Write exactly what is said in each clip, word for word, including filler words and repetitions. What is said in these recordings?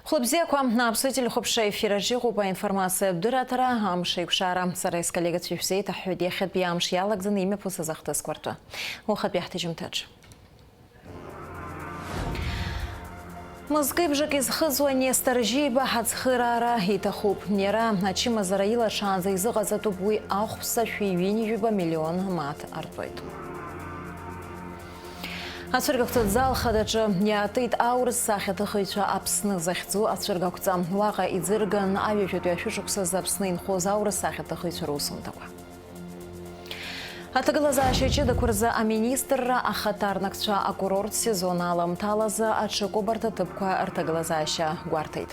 Хәлыбзиақәа, Аԥсуа телехәаԥшра ефир аҿы иҟоуп аинформациатә дырраҭара, амш еиқәшара. Сара исколлегацәа ишәзеиҭаҳҳәоит иахьатәи амш иалагӡаны имҩаԥысыз ахҭысқәа ртәы. Уахатәи ҳҭыжьымҭаҿ. Мызкы-бжак изхыҵуа Нестор Жьиба ҳацхыраара иҭахуп. Иара ачымазара илашаанӡа изыҟаҵатәуп, уи ахәԥса шәи ҩынҩажәаба миллион мааҭ артәоит. Ацәыргақәҵатә зал хадаҿы иаатит аурыс сахьаҭыхыҩцәа Аԥсны захьӡу ацәыргақәҵа. Уаҟа иӡырган аҩажәатәи ашәышықәсазы Аԥсны инхоз аурыс сахьаҭыхыҩцәа русумҭақәа. Аҭагылазаашьа ҷыдақәа рзы аминистрра ахаҭарнакцәа акурорт сезон аламҭалазы аҽыкәабарҭа ҭыԥқәа рҭагылазаашьа гәарҭеит.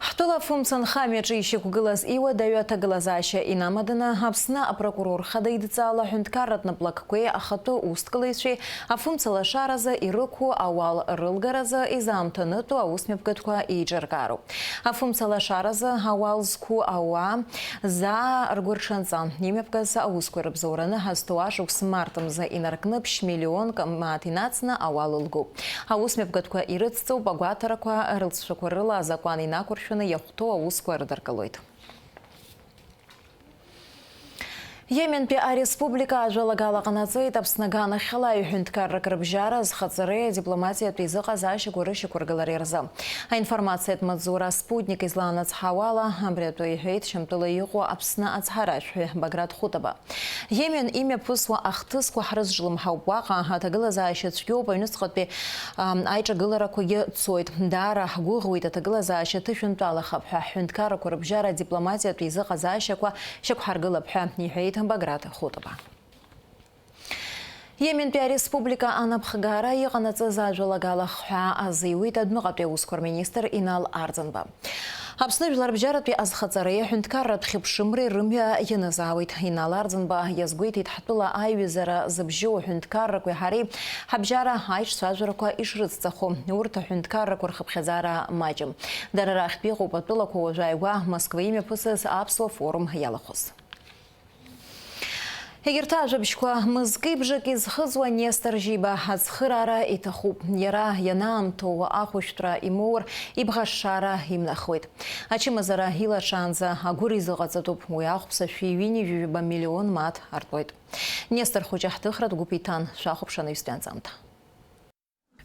Ҳтәыла афымца нхамҩаҿы ишьақәгылаз иуадаҩу аҭагылазаашьа инамаданы, Аԥсны апрокурор хада идҵала аҳәынҭқарратә наплакқәеи ахатәы усҭкылаҩцәеи афымца лашаразы ирықәу ауал рылгаразы изаамҭанытәу аусмҩаԥгатәқәа еиҿыркаароуп. Афымца лашаразы ауал зқәу ауаа заа ргәырҽанҵа имҩаԥгаз аусқәа рыбзоураны ҳазҭоу ашықәс март мза инаркны ԥшь миллионк мааҭ инацны ауал лгоуп. Аусмҩаԥгатәқәа ирыцҵоуп агәаҭарақәа рылҵшәақәа рыла азакәан инақәыршәаны иахәҭоу аусқәа рыдыркылоит. Йементәи ареспублика ажәалагала ҟанаҵеит Аԥсны аганахьала аҩ-ҳәынҭқаррак рыбжьара азхаҵареи адипломатиатәи изыҟазаашьақәа рышьақәыргылареи рзы. Аинформациатә маҵзура Спутник излаанацҳауала, абри атәы иҳәеит Шьамтәыла иҟоу Аԥсны ацҳаражәҳәаҩ Баграт Хәытаба. Йемен имҩаԥысуа ахҭысқәа ҳрызҿлымҳауп уаҟа, аҭагылазаашьа цәгьоуп, аҩныҵҟатәи, ам, аиҿагыларақәагьы цоит. Даара ҳгәыӷуеит аҭагылазаашьа ҭышәынтәалахап ҳәа, ҳҳәынҭқаррақәа рыбжьара адипломатиатә еизыҟазаашьақәа шьақәҳаргылап ҳәа, иҳәеит Баграт Хәытаба. Йементәи ареспублика анапхгара иҟанаҵаз ажәалагала ахҳәаа азиуит адәныҟатәи аусқәа рминистр Инал Арӡынба. Аԥсны жәларбжьаратәи азхаҵареи аҳәынҭқарратә хьыԥшымреи рымҩа ианазаауеит. Инал Арӡынба иазгәеиҭеит ҳтәыла аиҩызара зыбжьоу аҳәынҭқаррақәеи ҳареи ҳабжьара аиҿцәажәарақәа ишрыцҵахо. Урҭ аҳәынҭқаррақәа рхыԥхьаӡара маҷым. Дара рахьтә иҟоуп атәылақәа уажәы ааигәа Москва имҩаԥысыз аԥсуа форум иалахәыз. Егьырҭ ажәабжьқәа, мызки-бжаки зхыҵуа Нестор Жиба ацхыраара иҭахуп. Иара ианаамҭоу ахәышәтәра имоур, ибӷашшара имнахуеит. Ачымазара илашаанӡа агәыр изыҟаҵатәуп, уи ахәԥса шәи ҩынҩажәи жәаба миллион мааҭ артуеит. Нестор Хәыҷы ҳҭыхратә гәыԥ иҭан, шәахәаԥш анаҩстәи анҵамҭа.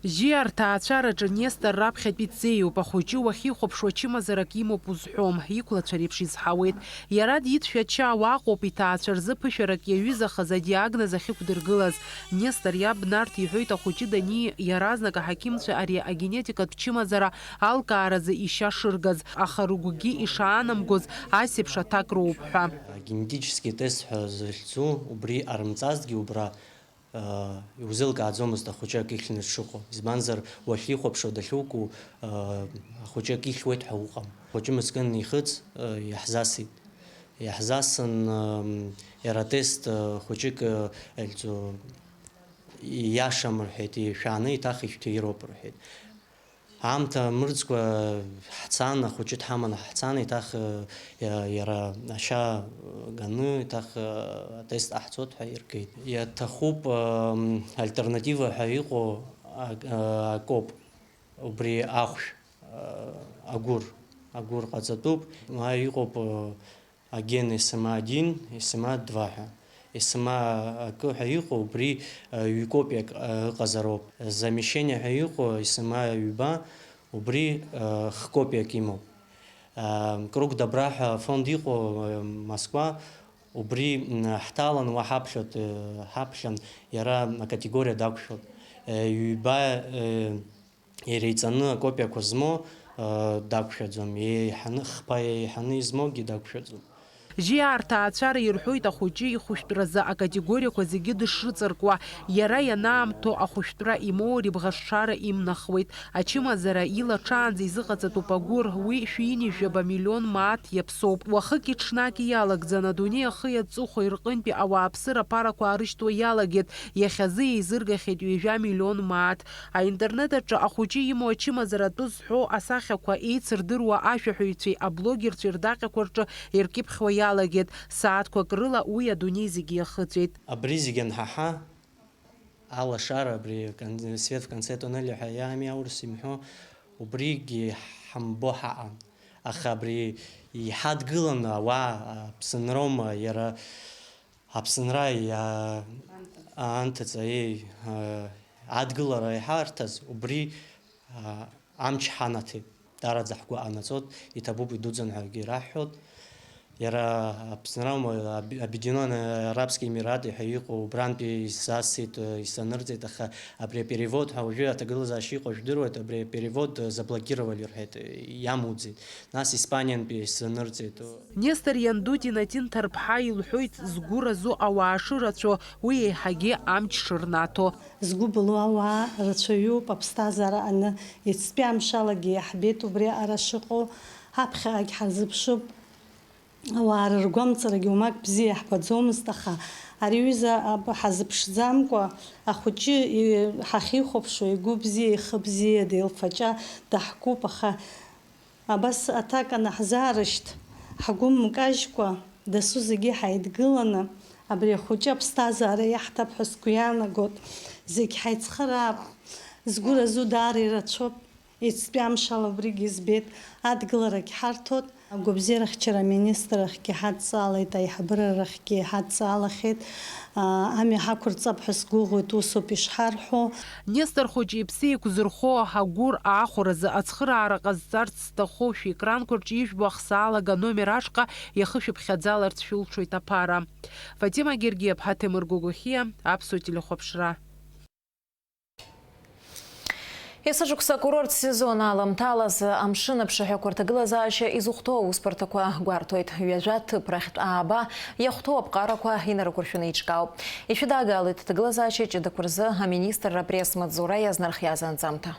Жьиа рҭаацәараҿы Нестор раԥхьатәи дҵеиуп, ахәыҷы уахьихәаԥшуа чымазарак имоуп узҳәом, иқәлацәа реиԥш изҳауеит. Иара дицәшәаччаауа аҟоуп иҭаацәа рзы ԥышәарак иаҩызахаз адиагноз ахьықәдыргылаз. Нестор иаб Нарҭ иҳәоит ахәыҷы дании, иаразнак аҳақьымцәа ари агенетикатә чымазара алкааразы ишьа шыргаз, аха рыгәгьы ишаанамгоз асеиԥш аҭак роуп ҳәа. Агенетический тест ҳәа захьӡу убри ҟарымҵазҭгьы убра Иузеилкааӡомызт ахәыҷы акы ихьны дшыҟоу, избанзар, уахьихәаԥшуа дахьуку, ахәыҷы акы ихьуеит ҳәа уҟам. Ахәыҷы мызкын ихыҵ, иаҳзасит. Иаҳзасын, иара атест хәыҷык, ииашам рҳәеит, ишәааны еиҭах ишәҭироуп рҳәеит. Аамҭа мырӡкәа ҳцан, ахәыҷы дҳаманы ҳцан, еиҭах, э, иа-, иара ашьа ганы, еиҭах, э, атест ҟаҳҵоит ҳәа иргеит. Иаҭахуп, э, альтернатива ҳәа иҟоу ак-, э, акоуп, убри ахәшә, э, агәыр, агәыр ҟаҵатәуп, ма иҟоуп, э, Аген СМА один, СМА два ҳәа. СМА акы ҳәа иҟоу, убри, э, ҩ-копиак, э, ыҟазароуп. Замещение ҳәа иҟоу СМА ҩба, убри, э, х-копиак имоуп. Э, Круг добра ҳәа афонд иҟоу, э, Москва, убри, м, ҳҭалан уа ҳаԥхьоит, э, ҳаԥхьан, иара акатегориа дақәшәоит. Э, ҩба, э, Иреиҵаны акопиақәа змоу, э, дақәшәаӡом, еиҳаны, хԥа еиҳаны измоугьы дақәшәаӡом. Жьиа рҭаацәара ирҳәоит ахәыҷы ихәышәтәразы акатегориақәа зегьы дышрыҵаркуа, иара ианаамҭоу ахәышәтәра имоур ибӷашшара имнахуеит. Ачымазара илаҽаанӡа изыҟаҵатәуп агәыр, уи шәи ҩынҩажәи жәаба миллион мааҭ иаԥсоуп. Уахыки-ҽнаки иалагӡан адунеи ахи аҵыхәеи рҟынтәи ауааԥсыра аԥарақәа аарышьҭуа иалагеит, иахьазы еизыргахьеит ҩажәа миллион мааҭ. Аинтернет аҿы ахәыҷы имоу ачымазара атәы зҳәо асахьақәа еицырдыруа ашәаҳәаҩцәеи аблогерцәеи рдаҟьақәа рҿы иркьыԥхьуа иалагеит, сааҭқәак рыла уи адунеи зегьы иахыҵәеит. Абри зегь анҳаҳа, алашара, абри кон-, свет в конце туннеля ҳәа иами аурыс имҳәо, убригьы ҳамбо ҳаҟан. Аха абри иҳадгыланы ауаа, Аԥсынроума, иара Аԥсынра иа-, анҭыҵ, аиеи, а, адгылара иҳарҭаз, убри, а, амч ҳанаҭеит. Даараӡа ҳгәы ҟанаҵоит, иҭабуп, идуӡӡан ҳәагьы раҳҳәоит. Иара Аԥсынроума, Об-, Объединённые Арабские Эмираты ҳәа иҟоу, убрантәи исасит, исанырҵеит, аха абри аперевод ҳәа уажәы аҭагылазаашьа иҟоу жәдыруеит, абри аперевод заблокировали рҳәеит, иамуӡеит. Нас Испаниантәи исанырҵеит. Нестор ианду Тинатин Ҭарԥҳа илҳәоит, згәы разу ауаа шырацәоу, уи еиҳагьы амч шырнаҭо. Згәы былуа ауаа рацәаҩуп, аԥсҭазаара аны, иацтәи амшалагьы иаҳбеит убри аҟара шыҟоу, ҳаԥхьаҟагь ҳазыԥшуп. Ауаа рыргәамҵрагьы уамак бзиа иаҳбаӡомызт, аха ари аҩыза аб-, ҳазыԥшӡамкәа, ахәыҷы и-, ҳахьихәаԥшуа игәы бзиа, ихы бзиа, деилфаҷа даҳкуп, аха абас аҭак анаҳзаарышьҭ, ҳгәы мкажькәа, дасу зегьы ҳаидгыланы, абри ахәыҷы аԥсҭазаара иаҳҭап ҳәа сгәы иаанагоит. Зегь ҳаицхыраап, згәы разу даара ирацәоуп, иацтәи амшала убригьы избеит, адгыларагь ҳарҭоит. Агәабзиарахьчара аминистррахьгьы ҳадҵаалеит, аиҳабыра рахьгьы ҳадҵаалахьеит. Амҩа ҳақәырҵап ҳәа сгәыӷуеит, усоуп ишҳарҳәо. Нестор хәыҷы иԥсы еиқәзырхо агәыр аахәаразы ацхыраара ҟазҵарц зҭаху шәекранқәа рҿы ижәбо ахсаалага аномер ашҟа иахышәыԥхьаӡаларц шәылшоит аԥара. Фатима Гергиаԥҳа, Ҭемыр Гогохиа, Аԥсуа телехәаԥшра. Есышықәса акурорт сезон аламҭалаз амшын аԥшаҳәақәа рҭагылазаашьа изыхәҭоу аусбарҭақәа гәарҭоит. Ҩажәа ҭыԥ рахьтә ааба иахәҭоу аԥҟарақәа инарықәыршәаны еиҿкаауп. Ишәыдаагалоит аҭагылазаашьа ҷыдақәа рзы аминистрра апресс-маҵзура иазнархиаз анҵамҭа.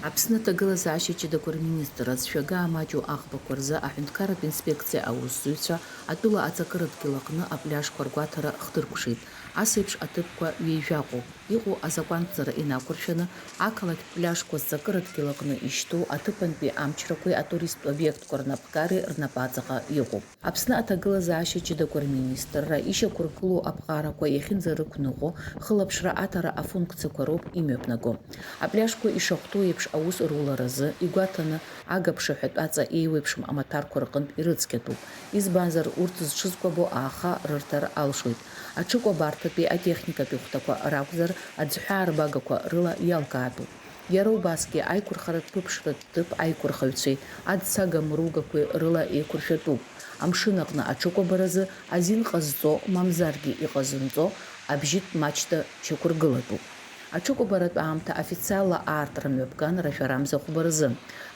Аԥсны аҭагылазаашьа ҷыдақәа рминистрра зшәага амаҷу аӷбақәа рзы аҳәынҭқарратә инспекциа аусзуҩцәа атәыла аҵакырадгьыл аҟны апляжқәа ргәаҭара хдыркәшеит. Ас еиԥш аҭыԥқәа ҩеижәаҟоуп. Иҟоу азакәанҵара инақәыршәаны, ақалақьтә пляжқәа зҵакырадгьыл аҟны ишьҭоу аҭыԥантәи амчрақәеи атуристтә обиектқәа рнапхгареи рнапы аҵаҟа иҟоуп. Аԥсны аҭагылазаашьа ҷыдақәа рминистрра ишьақәыргылоу аԥҟарақәа иахьынӡарықәныҟәо, хылаԥшра аҭара афункциақәа роуп имҩаԥнаго. Апляжқәа ишахәҭоу еиԥш аус руларазы, игәаҭаны, агаԥшаҳәатә аҵа еиуеиԥшым амаҭәарқәа рҟынтә ирыцқьатәуп, избанзар, урҭ зҽызкәабо ааха рырҭар алшоит. Аҽыкәабарҭатәи атехникатәи хәҭақәа ракәзар, аӡҳәаа рбагақәа рыла иалкаатәуп. Иара убасгьы аиқәырхаратә ԥыԥшратә ҭыԥ аиқәырхаҩцәеи аццага мыругақәеи рыла еиқәыршәатәуп. Амшын аҟны аҽыкәабаразы азин ҟазҵо, мамзаргьы иҟазымҵо, абжьытә маҷда шьақәыргылатәуп. Аҽыкәабаратә аамҭа официалла аартра мҩаԥган рашәарамза хәба рзы.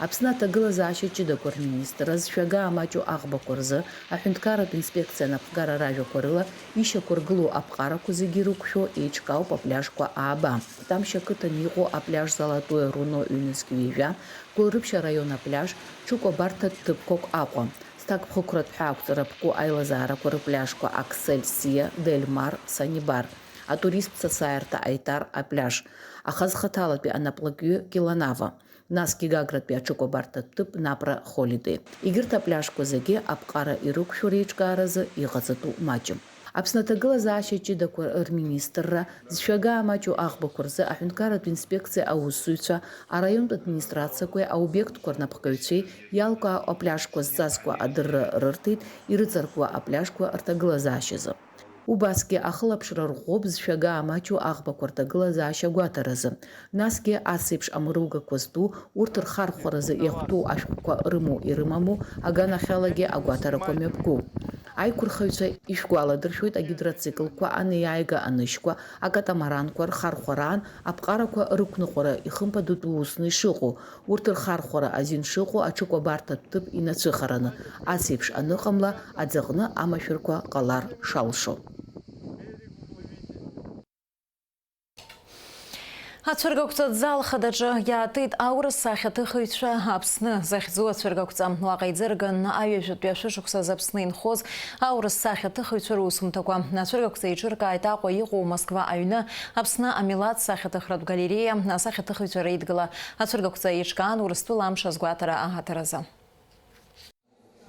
Аԥсны аҭагылазаашьа ҷыдақәа рминистрра зшәага амаҷу аӷбақәа рзы аҳәынҭқарратә инспекциа анапхгара ражәақәа рыла ишьақәыргылоу аԥҟарақәа зегьы ирықәшәо еиҿкаауп апляжқәа ааба. Тамшь ақыҭан иҟоу апляж Золотое руно ҩнызқь ҩажәа, Гәылрыԥшь араион апляж, ҽыкәабарҭатә ҭыԥқәак Аҟәа, зҭакԥхықәратә ҳәаақәҵара ԥку аилазаарақәа рыпляжқәа Аксель, Сиа, Дель Мар, Санибар, атуристцәа сааирҭа Аитар апляж, аха зхаҭалатәи анаплакҩы Киланава, насгьы Гагратәи аҽыкәабарҭатә ҭыԥ Напра Холидеи. Егьырҭ апляжқәа зегьы аԥҟара ирықәшәо реиҿкааразы иҟаҵатәу маҷым. Аԥсны аҭагылазаашьа ҷыдақәа рминистрра зшәага амаҷу аӷбақәа рзы аҳәынҭқарратә инспекциа аусзуҩцәа араионтә администрациақәеи аобиектқәа рнапхгаҩцәеи иалкаау апляжқәа зҵазкуа адырра рырҭеит ирыҵаркуа апляжқәа рҭагылазаашьазы. Убасгьы ахылаԥшра рӷәӷәоуп зшәага амаҷу аӷбақәа рҭагылазаашьа гәаҭаразы. Насгьы ас еиԥш амыругақәа зтәу, урҭ рхархәаразы иахәҭоу ашәҟәқәа рымоу ирымаму аганахьалагьы агәаҭарақәа мҩаԥгоуп. Аиқәырхаҩцәа ишәгәаладыршәоит агидроциклқәа, анеиааига анышьқәа, акатамаранқәа рхархәараан аԥҟарақәа рықәныҟәара ихымԥадатәу усны ишыҟоу, урҭ рхархәара азин шыҟоу аҽыкәабарҭатә ҭыԥ инацәыхараны, ас еиԥш аныҟамла, аӡаҟны амашәырқәа ҟалар шалшо. Ацәыргақәҵа зал хадаҿы иаатит аурыс сахьаҭыхыҩцәа Аԥсны захьӡу ацәыргақәҵа. Уаҟа иӡырган аҩажәатәи ашәышықәсазы Аԥсны инхоз аурыс сахьаҭыхыҩцәа русумҭақәа. Ацәыргақәҵа еиҿыркааит Аҟәа иҟоу Москва аҩны Аԥсны амилаҭ сахьаҭыхратә галереиа асахьаҭыхыҩцәа реидгыла. Ацәыргақәҵа еиҿкаан Урыстәыла амш азгәаҭара аҳаҭыр азы.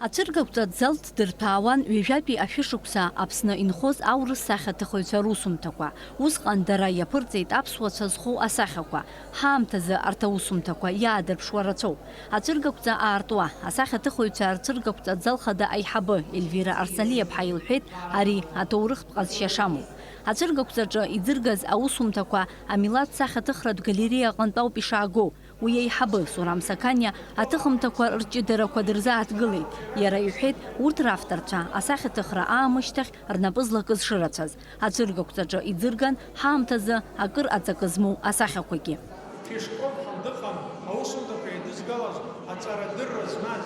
Ацәыргақәҵатә зал ддырҭәаауан ҩажәатәи ашәышықәса Аԥсны инхоз аурыс сахьаҭыхыҩцәа русумҭақәа. Усҟан дара иаԥырҵеит аԥсуа цәа зхоу асахьақәа, ҳаамҭазы арҭ аусумҭақәа иаадырԥшуа рацәоуп. Ацәыргақәҵа аартуа, асахьаҭыхыҩцәа рцәыргақәҵатә зал хада аиҳабы Ельвира Арсалиаԥҳа илҳәеит ари аҭоурыхтә ҟазшьа шамоу. Ацәыргақәҵаҿы иӡыргаз аусумҭақәа амилаҭ сахьаҭыхратә галереиа аҟынтә ауп ишаагоу. Уи аиҳабы Сурам Сақаниа аҭыхымҭақәа рҷыдарақәа дырзааҭгылеит. Иара иҳәеит, урҭ равторцәа асахьаҭыхра аамышьҭахь рнапы злакыз шырацәаз. Ацәыргақәҵаҿы иӡырган ҳаамҭазы акыр аҵакы змоу асахьақәагьы. Фишков ҳәа дыҟан, аусумҭақәа еидызгалаз, аҵарадырра змаз,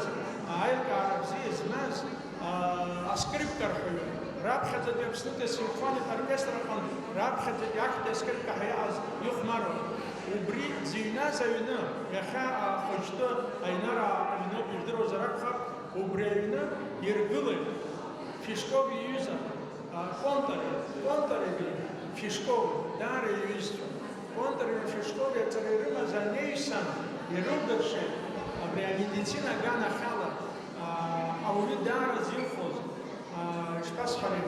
аилкаара бзиа змаз, аа, аскрипка арҳәаҩы, раԥхьаӡатәи Аԥснытәи асимфониатә оркестр аҟынтә раԥхьаӡатәи ахьтәи аскрипка ҳәа иааз ихәмаруан. Убри дзыҩназ аҩны, иахьа ахәыҷтәы аинара аҩноуп, ижәдыруазар акәхап, убри аҩны иргылеит Фишков иҩыза, а, Контареви, Контареви Фишкови, даара иҩызцәа. Контареви Фишкови аҵара ирымаз анеҩсан ирылдыршеит абри амедицина аганахьала, а, ауаҩы даара зилхоз, а, ишԥасҳәари,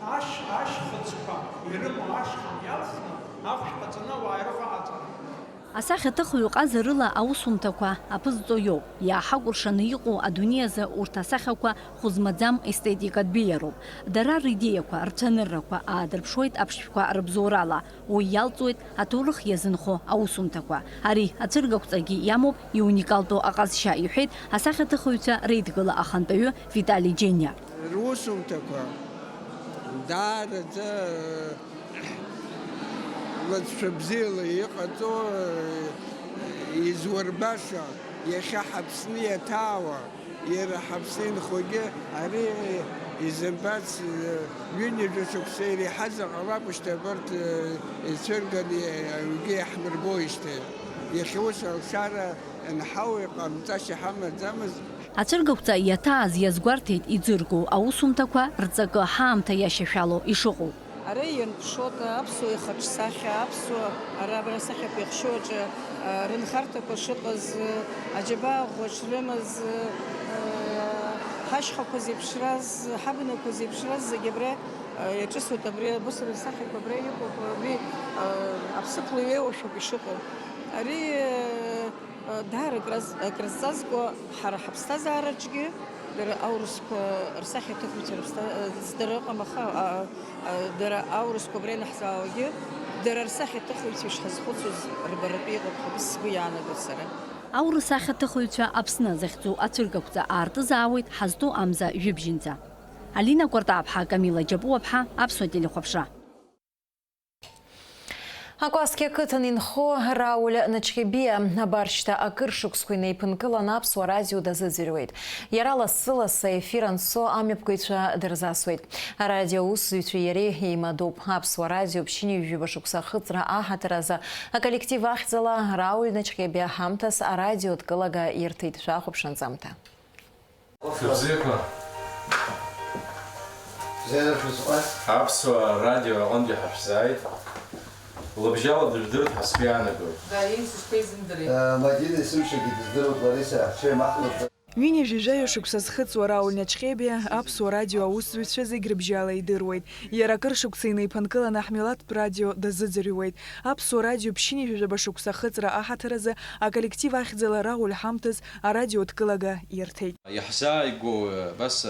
а, ашь-, ашьхыцқәа ирымоу ашьха иалхны, ахәшә ҟаҵаны ауаа ирыхәаҟаҵара. Асахьаҭыхҩы ҟазарыла аусумҭақәа аԥызҵо иоуп, иааҳакәыршаны иҟоу адунеи азы урҭ асахьақәа хәы змаӡам естетикатә беиароуп. Дара ридеиақәа, рцәаныррақәа аадырԥшуеит аԥшшәқәа рыбзоурала, уи иалҵуеит аҭоурых иазынхо аусумҭақәа. Ари ацәыргақәҵагьы иамоуп иуникалтәу аҟазшьа, иҳәеит асахьаҭыхыҩцәа реидгыла ахантәаҩы Витали Џьениа. Русумҭақәа даараӡа лҵшәа бзиала иҟаҵо, изурбаша, иахьа ҳаԥсны иаҭаауа, иара ҳаԥсны инхогьы, ари изымбац, ҩынҩажәа шықәса иреиҳазар ҟалап, шьҭа абарҭ ицәырганы аҩгьы иаҳмырбоижьҭеи. Иахьа ус алшара анҳауа иҟамҵашьа ҳамаӡамызт. Ацәыргақәҵа иаҭааз иазгәарҭеит иӡыргоу аусумҭақәа рҵакы ҳаамҭа иашьашәало ишыҟоу. Ара ианԥшуа аԥсуа ихаҿсахьа, аԥсуа ара абра асахьақәа иахшьу аҿы, а, рынхарҭақәа шыҟаз, а, аџьабаа ӷәӷәа шрымаз, а, ҳашьхақәа зеиԥшраз, ҳабнақәа зеиԥшраз зегьы абра, а, иаҿысуеит, абри абысра рсахьақәа абра иҟоуп, абри, а, аԥсыԥла иҩеиуашәоуп ишыҟоу. Ари, а, Даара акраз-, акрызҵазкуа ҳара ҳаԥсҭазаараҿгьы дара аурысқәа рсахьаҭыхҩцәа рыԥсҭа-, здара ыҟам, аха, а, а, дара аурысқәа абра ианаҳзаауагьы дара рсахьаҭыхыҩцәа ишҳазхәыцуаз рбаратәы иҟоуп ҳәа сгәы иаанагоит сара. Аурыс сахьаҭыхыҩцәа Аԥсны захьӡу ацәыргақәҵа аартызаауеит ҳазҭоу амза жәибжьынӡа. Алина Кәартаԥҳа, Камила Џьапуаԥҳа, Аԥсуа телехәаԥшра. Акәасқьа ақыҭан инхо Рауль Начхебиа абар шьҭа акыр шықәсқәа инеиԥынкыланы Аԥсуа радио дазыӡырҩуеит. Иара лассы-лассы аефир анцо амҩаԥгаҩцәа дырзасуеит. Арадио аусзуҩцәеи иареи еимадоуп. Аԥсуа радио ԥшьынҩажәаба шықәса ахыҵра аҳаҭыр азы аколлектив ахьӡала Рауль Начхебиа ҳамҭас арадио дкылага ирҭеит. Шәахәаԥш анҵамҭа. Шәыбзиақәа. Бзиара шәызҟаз. Аԥсуа радио аҟынтәи ҳашәзааит. Лыбжьала дыжәдырт ҳәа сгәы иаанагоит. Да, ииҭ сышԥеизымдыри? Э, Мадина есымшагьы дыздыруеит, Лариса, ҳҽеимаҳкуеит. Ҩынҩажәи жәаҩа шықәса зхыҵуа Рауль Начхебиа Аԥсуа радио аусзуҩцәа зегь рыбжьала идыруеит. Иара акыр шықәса инеиԥынкыланы ҳмилаҭтә радио дазыӡырҩуеит. Аԥсуа радио ԥшьынҩажәаба шықәса ахыҵра аҳаҭыр азы аколлектив ахьӡала Рауль ҳамҭас арадио дкылага ирҭеит. Иаҳзааигәоу, абас,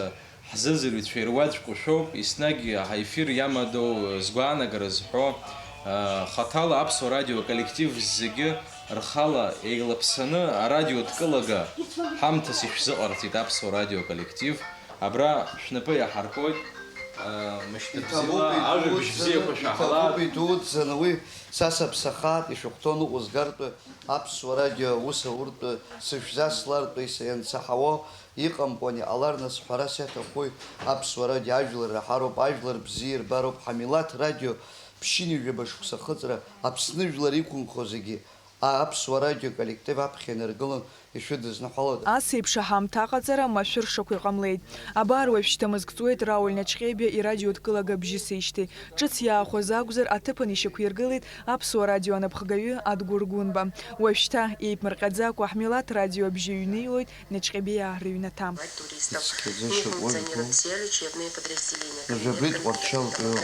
ҳзыӡырҩцәа ируаӡәк шәоуп, еснагь ҳаефир иамадоу, згәаанагара зҳәо, хаҭала Аԥсуа радио аколлектив зегьы рхала еилаԥсаны арадио дкылага ҳамҭас ишәзыҟарҵеит Аԥсуа радио аколлектив. Абра шәнапы иаҳаркуеит, мышьҭа бзиала, иҭабуп, ажәабжь идуӡӡаны, бзиақәа шәаҳалап. Иҭабуп, идуӡӡаны уи, са саԥсахаат, ишәыхәҭоу ныҟәызгартә, Аԥсуа радио аус ауртә сышәзаслартә, исаианцаҳауа иҟамкәан иҟалар, нас ҳәарас иаҭахуи, Аԥсуа радио ажәлар раҳароуп, ажәлар бзиа ирбароуп, ҳамилаҭ радио ԥшьынҩажәаба шықәса ахыҵра Аԥсны жәлар иқәынхо зегьы А-, Аԥсуа радио коллектив аԥхьа инаргылан ишәыдызныҳәалода? Ас еиԥш аҳамҭа аҟаҵара машәыршақә иҟамлеит. Абар уажәшьҭа мызк ҵуеит Рауль Наҷҟьебиа ирадиодкылагабжьысижьҭеи. Ҿыц иаахәаз акәзар, аҭыԥан ишьақәиргылеит Аԥсуа радио анапхгаҩы Адгәыр Гәынба. Уажәшьҭа еиԥмырҟьаӡакәа Ҳмилаҭ радио абжьы иҩны илоит Наҷҟьебиаа рыҩнаҭа. Ицқьаӡа шьоук уажәқәоу. Жәабритә Тҟәарчал ҩы.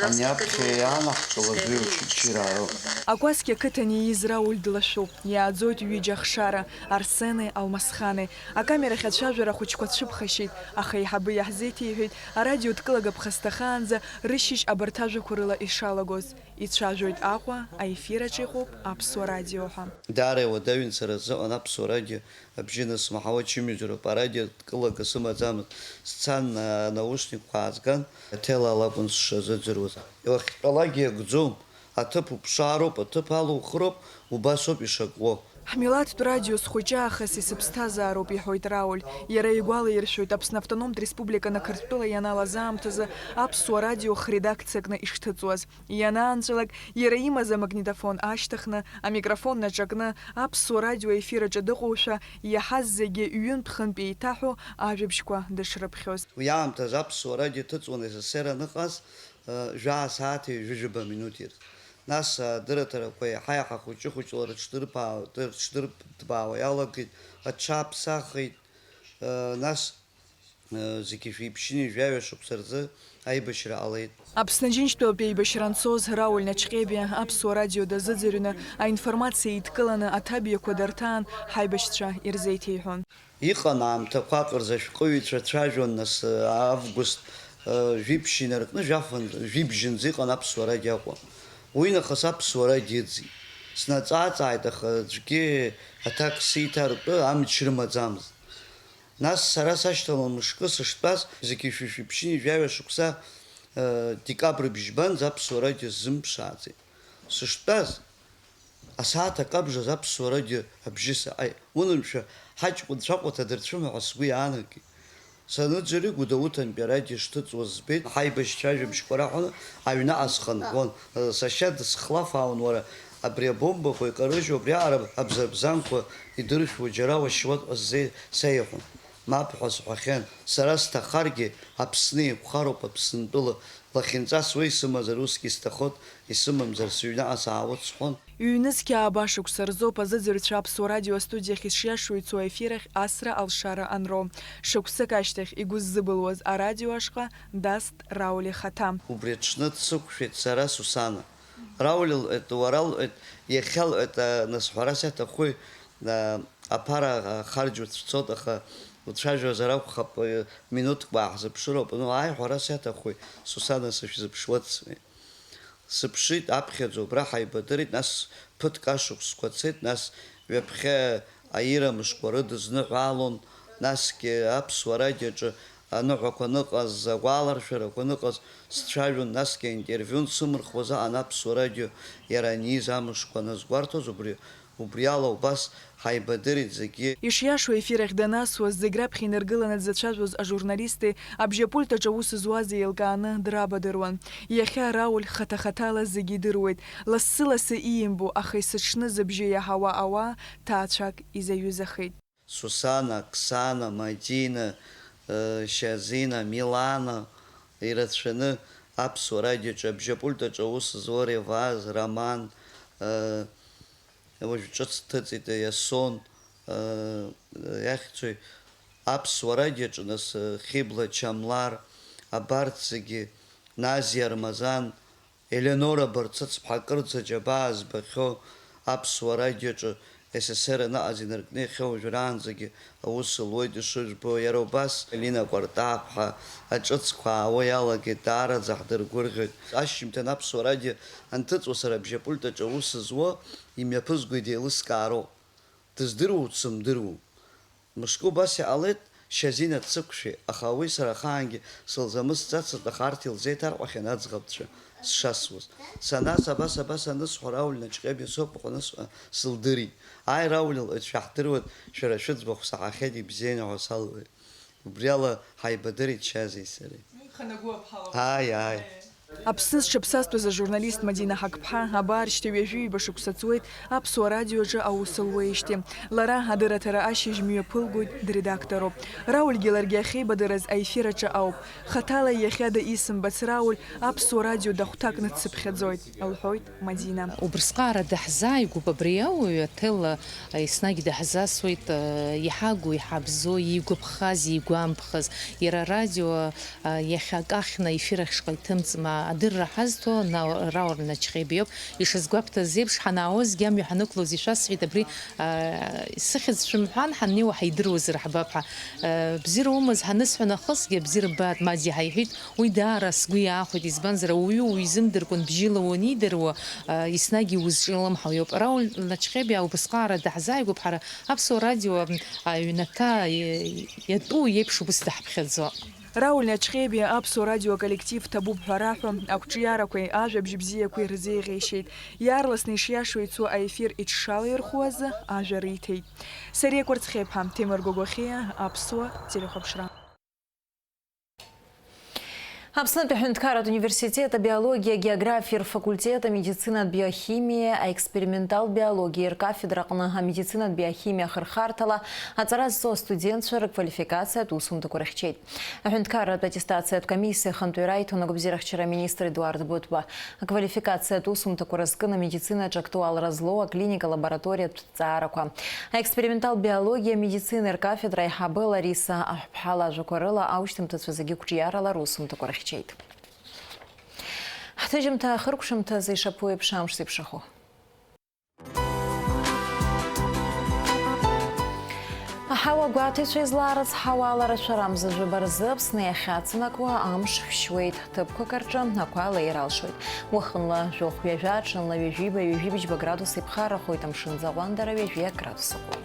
Ани аԥхьа иаанаҳкылаз уи Очамчыраа роуп. Акәасқьа ақыҭан ииз Рауль длашәуп, иааӡоит ҩыџьа ахшара, Арсени Алмасхани. Акамерахь ацәажәара ахәыҷқәа цәыԥхашьеит, аха аиҳабы иаҳзеиҭеиҳәеит, арадиодкылагаԥха сҭахаанӡа рышьыжь абарҭ ажәақәа рыла ишалагоз. Ицәажәоит Аҟәа, аефир аҿы иҟоуп Аԥсуа радио ҳәа. Даара иуадаҩын сара сзыҟан Аԥсуа радио абжьы анысмаҳауа, ачымазаҩроуп, арадио дкылага сымаӡамызт. Сцан, анаушникқәа аазган, аҭел ала акәын сшазыӡырҩуаз. Уахьтәалакгьы иагӡом, аҭыԥ уԥшаароуп, аҭыԥ алухыроуп, убасоуп ишакуо. Ҳмилаҭтә радио схәыҷы аахыс исыԥсҭазаароуп, иҳәоит Рауль. Иара игәалаиршәоит, Аԥсны автономтә республика Нақырҭтәыла ианалаз аамҭазы Аԥсуа радио хредакциакны ишҭыҵуаз. Ианаанҵәалак, иара имаз амагнитофон аашьҭыхны, амикрофон наҿакны, Аԥсуа радио аефир аҿы дыҟоушәа, иаҳаз зегьы ҩынтә-хынтә еиҭаҳәо ажәабжьқәа дышрыԥхьоз. Уи аамҭазы Аԥсуа радио ҭыҵуан СССР аныҟаз, э, жәаа сааҭи ҩажәижәаба минуҭи рзы. Нас адырраҭарақәа еиҳа-еиҳа хәыҷы-хәыҷла рыҽдырбаа-, рыҽдырҭбаауа иалагеит, аҽаԥсахит, э, нас Зегьы шәиԥшьыни жәаҩа шықәса рзы аибашьра ҟалеит. Аԥсны Џьынџьтәылатәи аибашьра анцоз Рауль Наҷҟьебиа Аԥсуа радио дазыӡырҩны, аинформациа еидкыланы аҭабиақәа дарҭаан, ҳаибашьцәа ирзеиҭеиҳәон. Иҟан аамҭақәак рзы ашәҟәыҩҩцәа цәажәон, нас, август, жәиԥшь инаркны жәаф-, жәибжьынӡа иҟан Аԥсуа радио Аҟәа. Уинахыс Аԥсуа радио ыӡит. Снаҵаа-ҵааит, аха аӡәгьы аҭак сиҭартә амч рымаӡамызт. Нас сара сашьҭалан мышкы сыштәаз, зегьы шәи шәиԥшьыни жәаҩа шықәса, э, декабр бжьбанӡа Аԥсуа радио сзымԥшааӡеит. Сыштәаз, асааҭ акы абжаз Аԥсуа радио абжьы саҟаит. Унымшәа, ҳаҷкәынцәа Аҟәа ҭадырцәыма ҳәа сгәы иаанагеит. Саныӡырҩ, Гәдоуҭантәи арадио шҭыҵуаз збеит, ҳаибашьцәа ажәабжьқәа раҳәаны аҩныҟа схынҳәуан. Сашьа дысхлафаауан, уара, абри абомбақәа икарыжьу абриаҟара абзарбзанқәа идыршәуа џьара уашьуеит ҳәа сзеи-, сеиҳәон. Мап ҳәа сҳәахьан. Сара сҭахаргьы, Аԥсны еиқәхароуп, Аԥсынтәыла. Лахьынҵас уа исымазар усгьы исҭахоит, исымамзар сыҩныҟа саауеит сҳәон. Ҩнызқь ааба шықәса рзоуп азыӡырҩцәа Аԥсуа радио астудиахь ишиашоу ицо аефир ахь асра алшара анроу. Шықәсык ашьҭахь игәы ззыбылуаз арадио ашҟа даст Рауль ихаҭа. Убри аҽны дсықәшәеит сара Сусана. Рауль лҳәеит, уара лҳәеит, иахьа лҳәеит, а, нас ҳәарас иаҭахуи, а, аԥара, а, харџь уцәцоит, аха уцәажәозар акәхап, а, минуҭк уааҳзыԥшыроуп, ну, ааи, ҳәарас иаҭахуи, Сусана, сышәзыԥшуеит, сҳәеит. Сыԥшит, аԥхьаӡа убра ҳаибадырит, нас ԥыҭк ашықәсқәа цеит, нас ҩаԥхьа аира мышқәа рыдызныҳәалон, насгьы Аԥсуа радиоаҿы аныҳәақәа аныҟаз, агәаларшәарақәа аныҟаз сцәажәон, насгьы аинтервиу ансымырхуаз аҟан Аԥсуа радио иара аниз амышқәа аназгәарҭоз, убри Убри ала убас ҳаибадырит зегьы. Ишиашоу, аефир ахь данасуаз, зегь раԥхьа инаргыланы дзацәажәоз ажурналисти абжьапульт аҿы аус зуази еилкааны драбадыруан. Иахьа Рауль хаҭа-хаҭала зегьы идыруеит. Лассы-лассы иимбо, аха есыҽны зыбжьы иаҳауа ауаа ҭаацәак изаҩызахеит. Сусана, Оксана, Мадина, э, Шьазина, Милана, ирацәаны Аԥсуа радиоаҿы абжьапульт аҿы аус зуа Реваз, Роман, э, уажә ҿыц дҭыҵит Иасон, э, иахьӡуи, Аԥсуа радиоаҿы нас, э, Хьыбла Чамлар, абарҭ зегьы, Назиа Армазан, Елеонора Барцыцԥҳа, акырӡа аџьабаа збахьоу Аԥсуа радиоаҿы С С С Р аныҟаз инаркны иахьа уажәраанӡагьы аус луеит ишыжәбо, иара убас Лина Кәартаԥҳа аҿыцқәа аауа иалагеит, даараӡа ҳдыргәырӷьоит. Ашьжьымҭан Аԥсуа радио анҭыҵуа сара абжьапульт аҿы аус зуа имҩаԥызгоит, еилыскаароуп. Дыздыруоу дсымдыруоу? Мышкы убас иҟалеит, Шьазина дсықәшәеит, аха уи сара ахаангьы сылзамысӡацызт, аха арҭ илзеиҭарҟәахьан аӡӷабцәа сшасуаз. Санас, абас, абас анысҳәа, Рауль Наҷҟьебиа соуп ҳәа анысҳәа, сылдырит. Ааи, Рауль, лҳәеит, шәаҳдыруеит, шәара шәыӡбахә саҳахьеит, ибзианы ҳәа салҳәеит. Убри ала ҳаибадырит Шьазеи сареи. Ааи, ааи. Аԥсны зҽаԥсазтәыз ажурналист Мадина Ҳақԥҳа абар шьҭа ҩажәи ҩба шықәса ҵуеит Аԥсуа радиоаҿы аус луеижьҭеи. Лара адырраҭара ашьыжь мҩаԥылгоит, дредакторуп. Рауль Геларгиа ахьеибадырыз аефир аҿы ауп. Хаҭала иахьада исымбац Рауль Аԥсуа радио дахәҭакны дсыԥхьаӡоит, лҳәоит Мадина. Убрысҟаара даҳзааигәоуп, абри ауаҩы аҭел еснагь даҳзасуеит, иҳагу, иҳабзоу, игәаԥхаз, игәамԥхаз. Иара арадио иахьа акы ахьна ефир ахьшҟа иҭымҵма адырра ҳазҭо Рауль Начхеибиоуп. Ишазгәабҭаз еиԥш, ҳанаауазгьы амҩа ҳанықәлоз ишәасҳәеит, абри сыхьӡ шәымҳәан, ҳаннеиуа ҳаидыруазар ҳбап ҳәа. Бзиара умаз ҳанысҳәа нахысгьы, бзиара ббааит, Мади, ҳаиҳәеит. Уи даара сгәы иаахәеит, избанзар, ауаҩы уизымдыркәан бжьыла уанидыруа, еснагь иузҿлымҳау иоуп. Рауль Начхеибиа убасҟаара даҳзааигәоуп, ҳара Аԥсуа радио аҩнаҭа иатәу иеиԥш убыс даҳԥхьаӡо. Рауль Начхеибиа Аԥсуа радио аколлектив ҭабуп ҳәа раҳәо, ақәҿиарақәеи ажәабжь бзиақәеи рзеиӷьеишьеит. Иаарласны ишиашоу ицо аефир иҽшалаирхәуазы ажәа риҭеит. Сариа Кәарцхеиԥҳа, Ҭемыр Гогохиа, Аԥсуа телехәаԥшра. Аԥснытәи аҳәынҭқарратә университет абиологиа, агеографиа рфакультет, амедицинатә биохимиа, аексперименталтә биологиа ркафедраҟны амедицинатә биохимиа ахырхарҭала аҵара зҵо астудентцәа рыквалификациатә усумҭақәа рыхьчеит. Аҳәынҭқарратә аттестациатә комиссиа ахантәаҩра иҭон агәабзиарахьчара аминистр Едуард Быҭәба. Аквалификациатә усумҭақәа рызкын амедицинаҿы актуалра злоу аклиника-лабораториатә ҭҵаарақәа. Аексперименталтә биологиа амедицина ркафедра аиҳабы Лариса Аҳәԥҳа лажәақәа рыла аушьҭымҭацәа зегьы қәҿиарала русумҭақәа рыхьчеит. Ҳҭыжьымҭа ахыркәшамҭазы ишаԥу еиԥш амш зеиԥшрахо. Аҳауа гәаҭаҩцәа излаарыцҳауа аларашәара амза жәаба рзы Аԥсны иахьацнакуа амш шәшьуеит. Ҭыԥқәак рҿы ақәа леир алшоит. Уахынла жәохә ҩажәа, ҽынла ҩажәиба, ҩажәибжьба градус иԥхаррахоит, амшын аӡы аҟәандара ҩажәи акы градус ыҟоуп.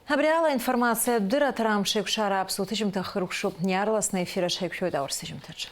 Абри ала аинформациатә дырраҭара амш еиқәшара аԥсуа ҭыжьымҭа хыркәшоуп. Иаарласны аефир аҿы ҳаиқәшәоит аурыс ҭыжьымҭаҿы.